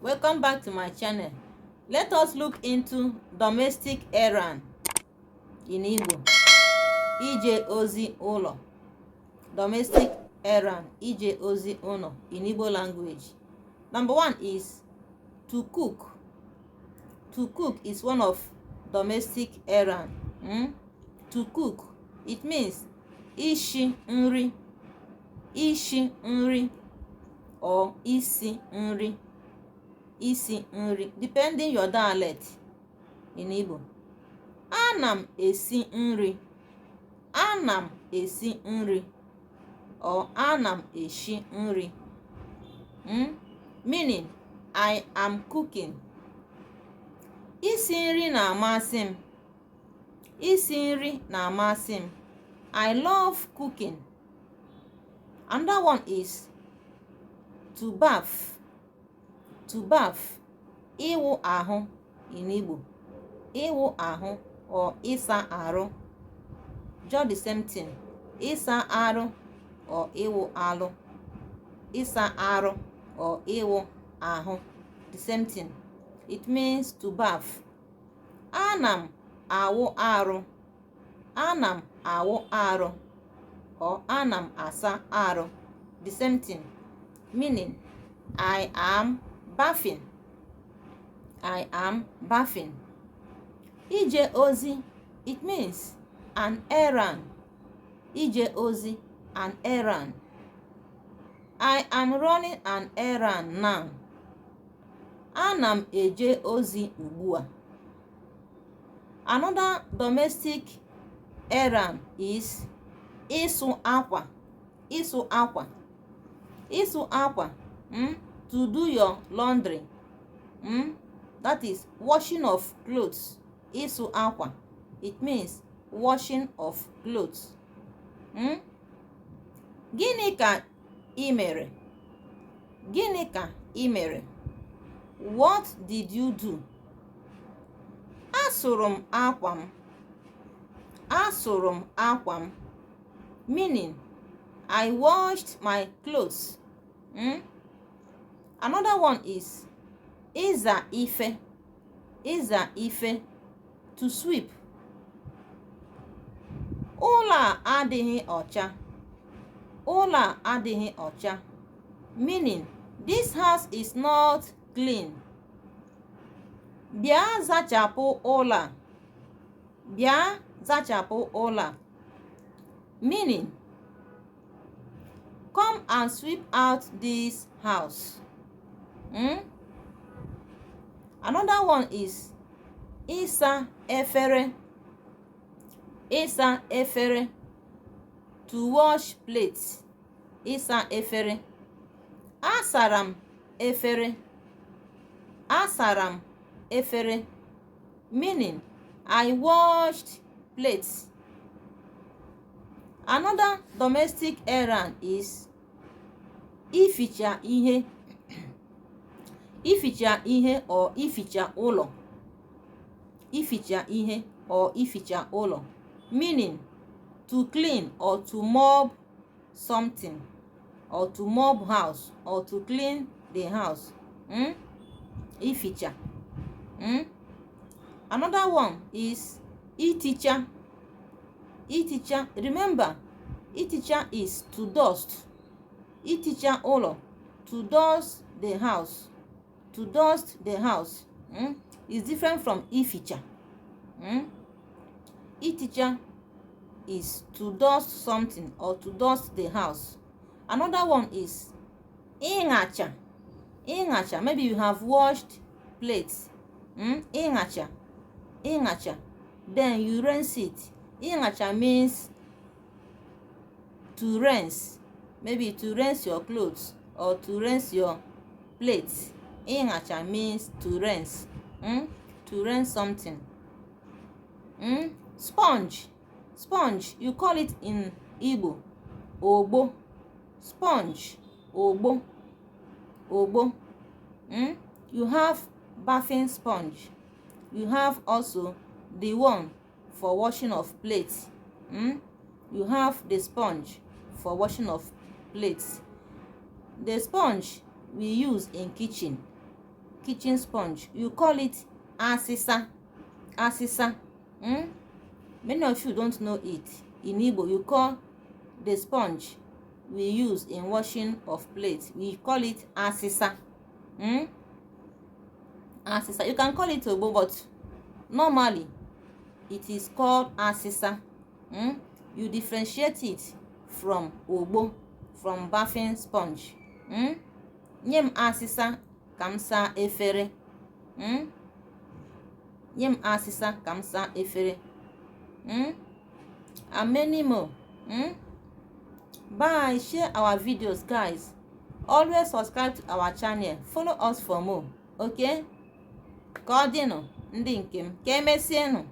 Welcome back to my channel. Let us look into domestic errand in Igbo. Ije ozi ụlọ. Domestic errand, ije ozi ụlọ in Igbo language. Number one is to cook. To cook is one of domestic errand. To cook, it means ishi nri, ishi nri or isi nri, isi nri, depending your dialect in Igbo. Ana m esi nri, ana m esi nri or ana m eshi nri. Meaning I am cooking. Isi nri na-amasị m. Isi nri na-amasị m. I love cooking. Another one is to bath. To bath. Ịwụ ahụ in Igbo. Ịwụ ahụ or ịsa arụ. Just the same thing. Ịsa arụ or ịwụ alụ. Ịsa arụ or ịwụ ahụ. The same thing. It means to bath. Ana m awụ arụ. Ana m awụ arụ or ana m asa arụ. The same thing. Meaning I am bathing. I am bathing. Ije ozi, it means an errand. Ije ozi, an errand. I am running an errand now. Ana m eje ozi ugbu a. Another domestic errand is ịsụ akwa, ịsụ akwa, ịsụ akwa, to do your laundry, That is washing of clothes. Ịsụ akwa, it means washing of clothes. Gịnị ka ị mere? Gịnị ka ị mere? What did you do? Asụrụ m akwa m. Asụrụ m akwa m, meaning I washed my clothes. Another one is ịza ife, ịza ife, to sweep. Ụlọ a adịghị ọcha. Ụlọ a adịghị ọcha, meaning this house is not clean. Bịa zachapụ ụlọ a. Bịa zachapụ ụlọ a, meaning come and sweep out this house. Another one is ịsa efere, ịsa efere, to wash plates. Ịsa efere. Asara m efere. Asara m efere, meaning I washed plates. Another domestic errand is ificha ihe, ificha ihe or ificha ụlọ, ificha ihe or ificha ụlọ, meaning to clean or to mop something or to mop house or to clean the house. Ificha. Another one is iticha, iticha. Remember, iticha is to dust. Iticha ụlọ, to dust the house, to dust the house, Is different from ificha. Iticha is to dust something or to dust the house. Another one is ịṅacha, ịṅacha. Maybe you have washed plates. Ịṅacha, ịṅacha, then you rinse it. Ịṅacha means to rinse, maybe to rinse your clothes or to rinse your plates. Ịṅacha means to rinse, To rinse something. Sponge, sponge, you call it in Igbo ogbo. Sponge, ogbo, ogbo. You have bathing sponge. You have also the one for washing of plates. You have the sponge for washing of plates. The sponge we use in kitchen. Kitchen sponge, you call it asịsa. Asịsa. Many of you don't know it. In Igbo, you call the sponge we use in washing of plates, we call it asịsa. Asịsa. You can call it ogbo, but normally it is called asịsa. You differentiate it from ogbo, from bathing sponge. Nye m asịsa ka m saa efere. Nye m asịsa ka m saa efere. And many more. Bye. Share our videos, guys. Always subscribe to our channel. Follow us for more. Okay? Ka ọ dịnụ, ndị nke m. Ka emesienụ.